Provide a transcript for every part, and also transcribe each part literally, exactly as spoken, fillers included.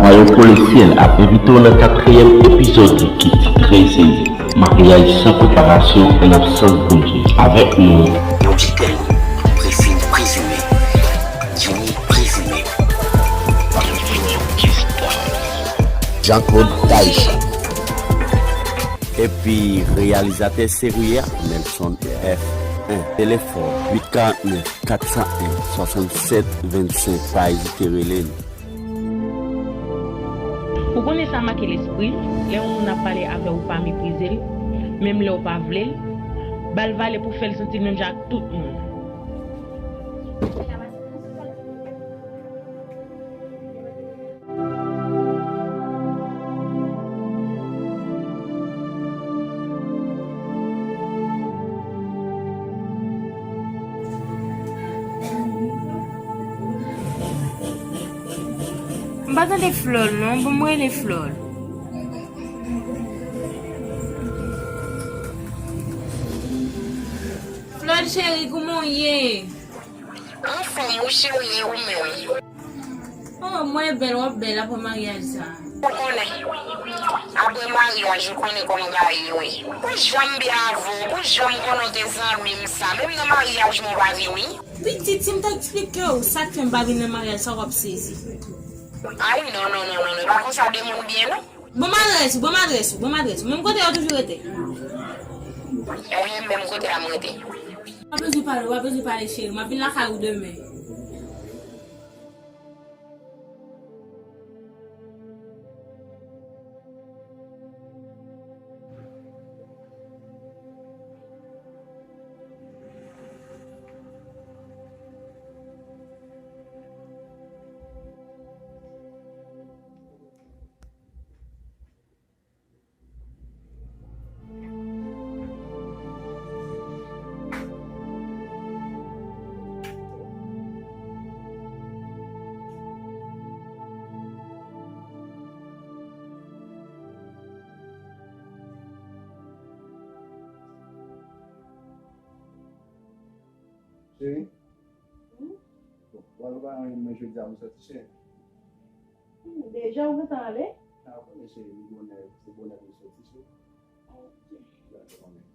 Ayo Koleksyèl ap envite w nan katriyèm epizòd li ki titre se Maryaj san preparasyon an absans Bondye. Avèk nou, yon ti tèm prefini prezime, Jimmy prezime. Jean-Claude Taïcha. Epi reyalizatè seri a, Nelson F en. Telefòn uit karant nèf kat san en swasann sèt vennsenk. Pa ezite rele n. Ou konnen sa make lespri l, lè yon moun ap pale avè w, ou pa meprize l, menm lè w pa vle l, ba l valè pou fè l santi l menm jan ak tout moun. M pa tande Flòl non, bon m rele Flòl. Flòl cheri, kouman w ye? Anfòm wi cheri, e ou menm? Oh, mwen bèl, w ap bèl apre maryaj sa. Ou konnen. Apre maryaj, ou konnen kòman bagay yo ye. Pou jan m byen avè w, pou jan m konnen w te zanmi m sa, menm nan maryaj mwen w pa vin wi. Pitit, si m ta eksplike w sa k fè m pa vin nan maryaj sa, w ap sezi. Ay, non, non, non, non, non, e pa konsa de moun byen non. Ban m adrès ou, ban m adrès ou, ban m adrès ou. Menm kote a w toujou rete? Wi, menm kote a m rete. W ap bezwen pale, w ap bezwen pale cheri. M ap vin lakay ou demen. Cheri? Hmm? Bon, w al bay anyen manje jodi a pou soti, cheri? Hmm, deja ou gentan ale? A, w konnen, cheri, li bonè, se bonè pou l soti, cheri. Ok. Dakò, mami.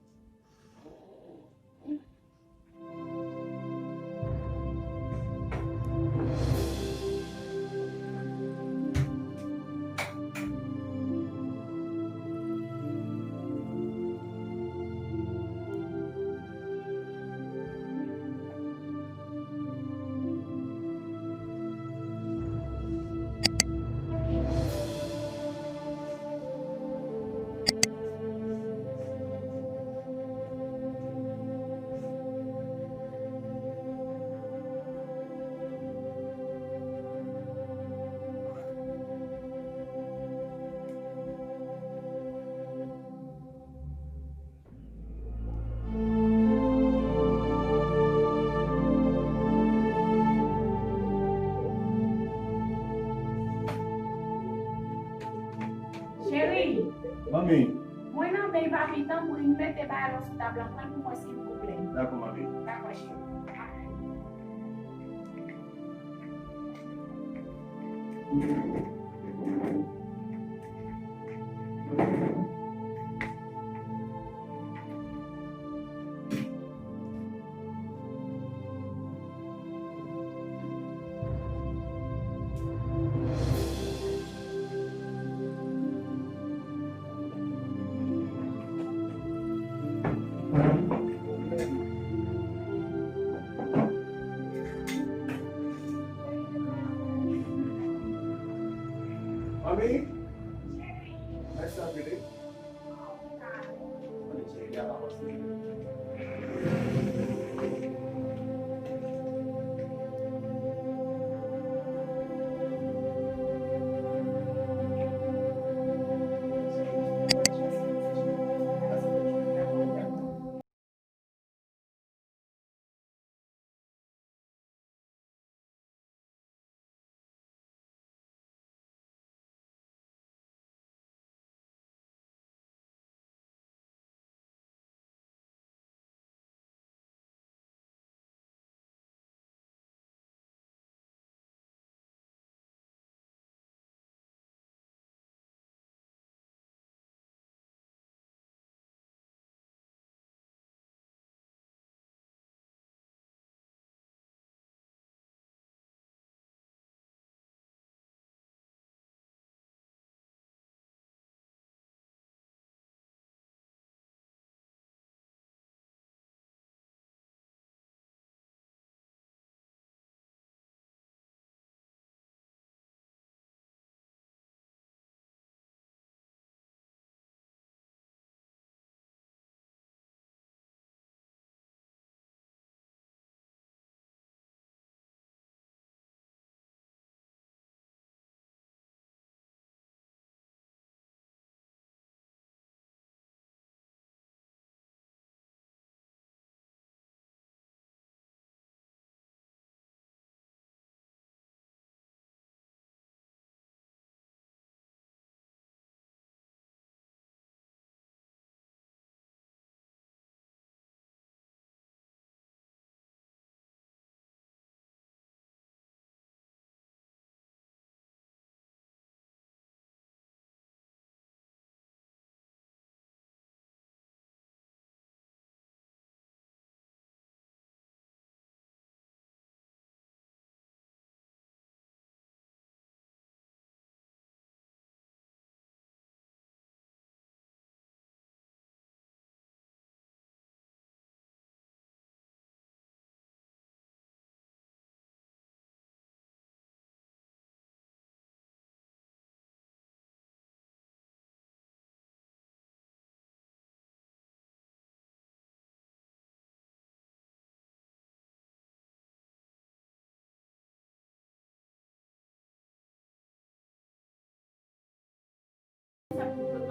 Cheri. Manmi. Mwen nan beny papi, tanpri mete bagay lan sou tab lan, pran l pou mwen silvouplè. Dakò, manmi. Dakò, cheri. Manmi? Mèsi anpil wi.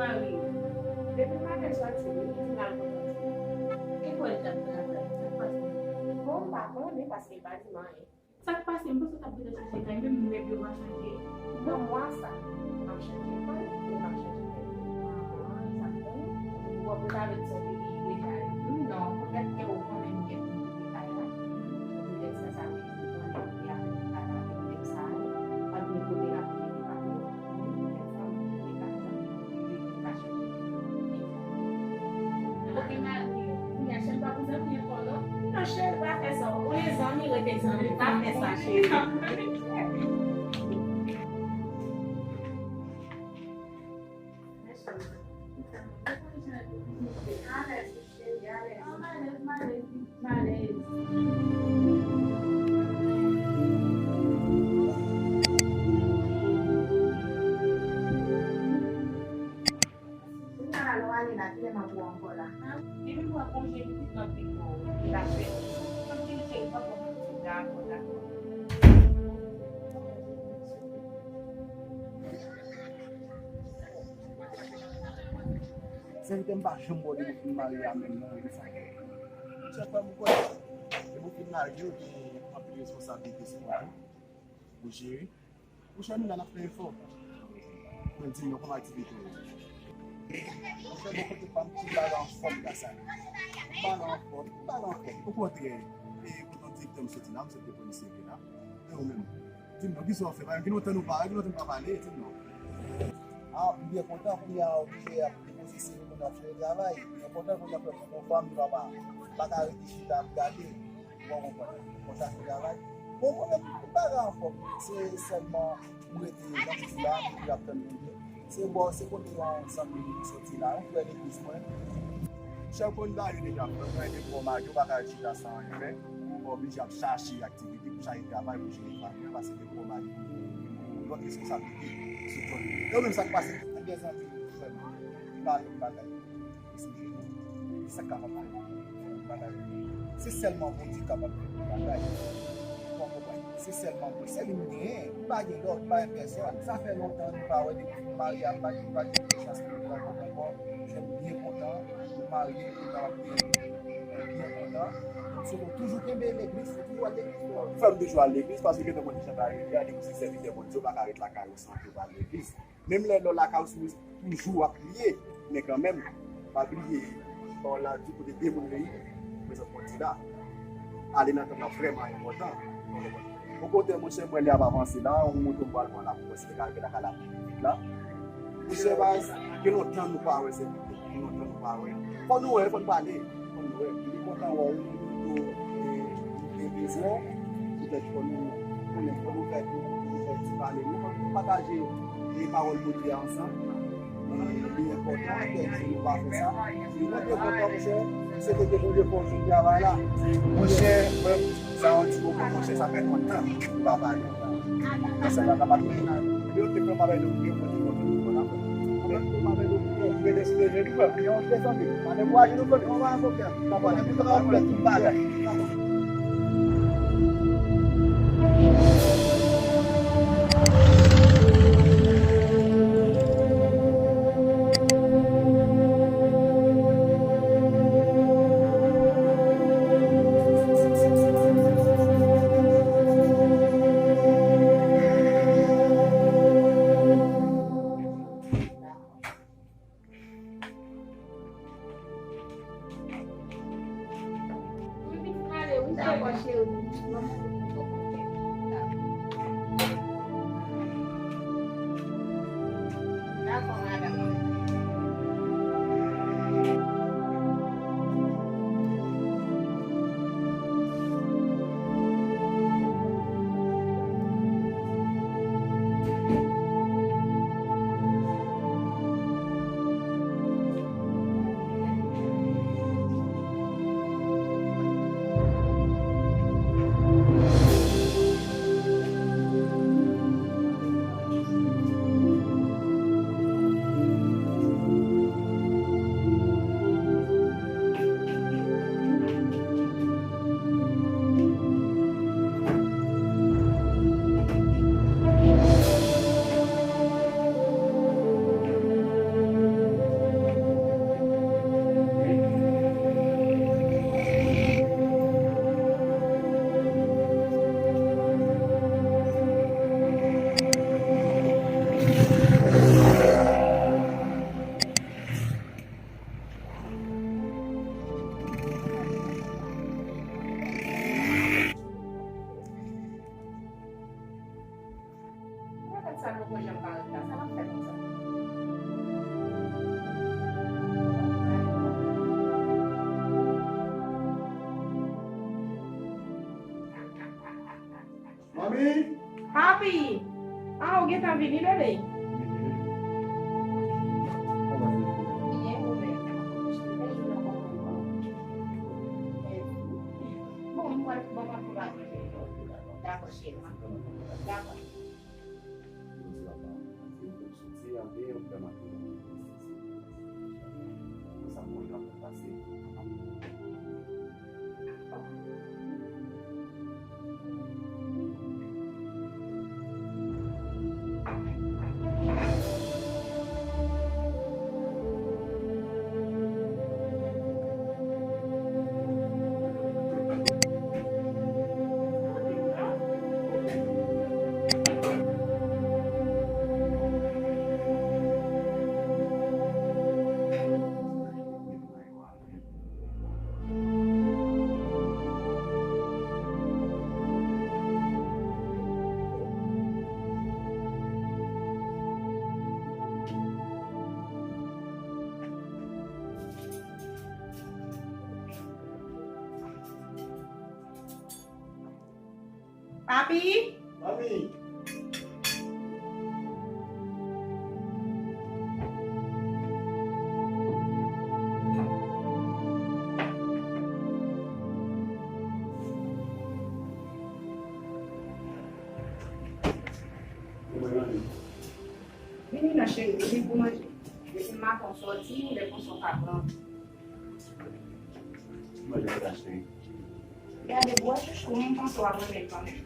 Mari, depi maten sòti, li di l al kontan ti. E kwè l t ap travay, sa k pase? Bon, m pa konnen paske l pa di m anyen. Sa k pase? M panse w t ap gentan chanje kay, menm mèb yo pa chanje. Nan mwa sa, m ap chanje kay e m ap chanje mèb. Ah, sa k bon. Bon, pou ta vle di sa w te genyen deja yo. Non, poutèt ke ou konnen m gen pou m kite kay la. Poutèt sa, sa vle di ou konnen m te avèk ou pa t avèk nèg sa yo. Pa t gen kote l ap rete pa yo. Poutèt sa, m kite kay la. Li vin pa chanje. Ok, Mari, kounye a, cheri pa pou zanmi ankò, non? Non, cheri pa fè sa. Ou konnen zanmi rete zanmi, pa fè sa, cheri. Mèsi. Alèz, cheri, alèz. Alèz. Kounye a la, lè w ale la, kilè m ap wè w ankò la? Depi m pran konje pitit m ap vin wè w. Dakò. Kontinye cheri, pa pran pitit la ankò, dakò. Sèvitè, m pa janm wè w depi w fin marye a menm non, e sa. Chèf, frè m, ou konnen, depi w fin marye, ou gen anpil responsablite sou ou tou. Ou jere. Monchè, nou la, n ap fè efò. Mwen di m non, kòman aktivite w ye? Monchè, bò kote pa m, tout bagay anfòm grasa Dye. Tout bagay anfòm, tout bagay anfòm. Okontrè, e, kote direktè m soti la, m sot depo li sere la. E ou menm? Di m non, kisa w fè? Gen lontan nou pa, gen lontan nou pa pale, di m non. A, m byen kontan kounye a, oblije ap depoze sere pou n ap chèche travay. M byen kontan kounye a, frè m, m gon fanm, papa. M pa ka rete chita ap gade. Bon, konprann. Konsa se travay. Bon, mwen menm, m pa gen anfòm. Se sèlman m rete jan m di la, m rete ap tann Bondye. Se bò, se kote yon zanmi m soti la, yon frè legliz mwen. Chèf, konn bagay yo deja, frè, mwen gen gwo mari, yo pa ka ret chita san anyen fè. Mwen oblije ap chache aktivite pou chache travay, pou jere fanmi an, paske gen gwo mari, lòt responsablite sou kò l. Yo menm sa k pase, gen zanmi, frè m, yo pa yon bagay. Ki sa k kapab fè yon bagay? Se sèlman Bondye k kapab fè yon bagay. Ou konprann? Se sèlman Bondye. Se li m genyen. M pa gen lòt, m pa gen pèsòn. Sa fè lontan nou pa wè depi nou marye a, m pa gen, m pa gen chans pou nou rankontre ankò. Frè m, m byen kontan nou marye, nou kapab byen, byen kontan. M swete w toujou kenbe legliz, ou toujou al legliz. Frè m toujou al legliz, paske gentan mwen deja ta rele a, depi w se sèvitè Bondye, ou pa ka ret lakay ou san ke w al legliz. Menm lè lò lakay ou sou toujou ap priye, men kanmenm, pa bliye, pawòl la di kote de moun reyini, prezans Bondye la. Ale nan tanp lan vrèman enpòtan. Bon, kote, monchè, mwen lè ap avanse la, yon moto m pral pran la pou mwen, si te ka rive lakay la pi vit la. Monchè, baz, gen lontan nou pa wè sèvitè, gen lontan nou pa wè. Fò nou wè, fò n pale. Konn wè, li kontan wè w, nou tou, e, e bezwen w, poutèt fò nou konnen, fò nou fè, nou fè ti pale, nou pataje, e, pawòl Bondye a ansanm. E, li enpòtan, kè si nou pa fè sa, si nou te kontan, monchè, se kote Bondye fè w jwenn travay la. Monchè, frè m, sa yon ti moman, monchè, sa fè lontan nou pa pale. Mwen se pa kapab. Yo te fè m avè nou, yo te fè m avè nou, mwen menm te fè m avè nou, mwen te fè m avè nou, mwen te fè m avè nou, mwen te fè m avè nou, mwen te fè m avè nou, mwen te fè m avè nou, Wi, pitit, m ale, Sa l ap fè konsa. Manmi! Papi! Ah, ou gentan vini, bebe? Byen, ou menm? Bon, mwen, bon, mwen pou la manje. Dakò, cheri. Dakò. Papi? Manmi! Vini non, cheri, vini pou manje. Depi maten w sòti, lè konsa w ka pran. Mwen, jodi a, cheri. Gade, bwè chouchou, m panse w ap renmen l kanmenm.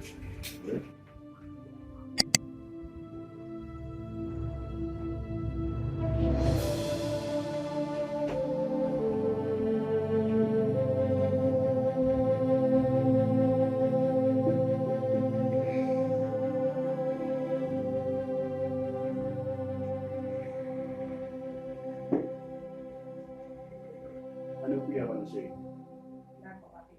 Ann nou priye avan nou, cheri. Dakò, papi.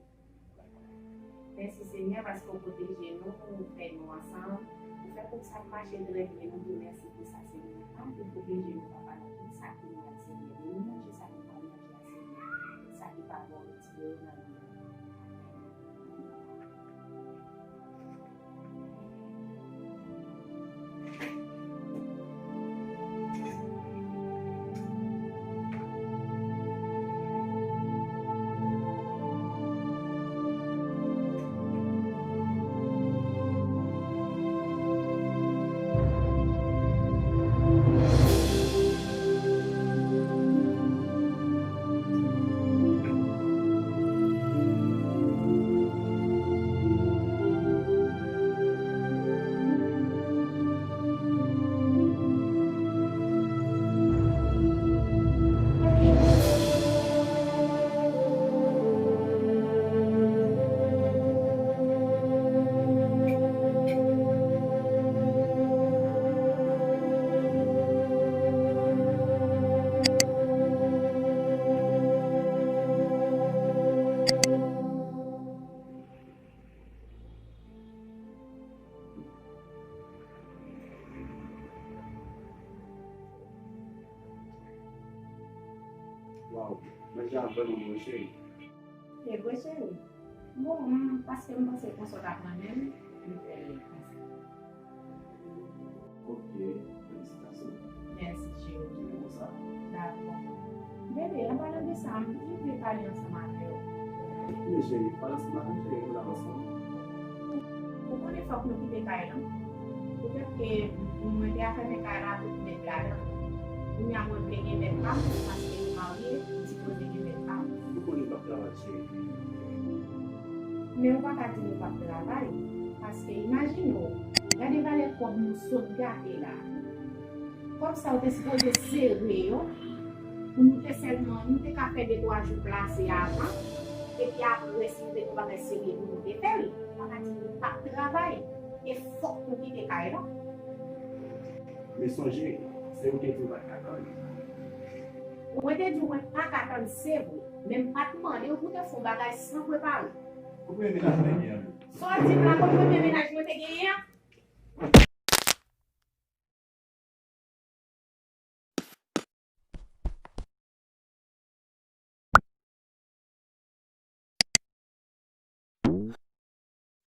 Mèsi, Senyè, paske w pwoteje nou, ou fè nou ansanm, ou fè tout sa k mache trè byen. Nou di w mèsi pou sa, Senyè. Tanpri, pwoteje nou, papa, nan tout sa ki mal, Senyè. Beni manje sa nou pral manje a, Senyè. Tout sa ki pa bon, retire yo nan nou. Waw, manje a vrèman bon, wi, cheri. E vre, cheri. Bon, m, paske m panse konsa w t ap renmen l, m fè l konsa. Ok, felisitasyon. Mèsi, cheri. Kenbe konsa. Dakò. Bebe, an palan de sa, m vle pale ansanm avè w. Men cheri, pale ansanm avè m, cheri, nou la ansanm. Ou konnen fòk nou kite kay lan. Poutèt ke mwen te afèmen kay la, tout mèt ladan. Kounye a mwen vle gen mèt pa m, paske nou marye, m sipoze gen mèt pa m. Ou konnen m ap travay, cheri. Men ou pa ka di nou p ap travay, paske imajine w, gade valè kòb nou sot gate la. Kòb sa yo te sipoze sere yo, pou nou te sèlman, nou te ka fè de twa jou plase avan, epi apre, si nou te gen yon bagay serye pou nou te fè l, ou pa ka di nou p ap travay, e fòk nou kite kay lan. Men sonje, se ou te di ou pa t ka tann. Mwen te di w mwen pa ka tann, se vre, men m pa t mande w pou w te fè yon bagay san prepare. Kot premye mennaj mwen te genyen an? Sa w di m la, kot premye mennaj mwen te genyen an?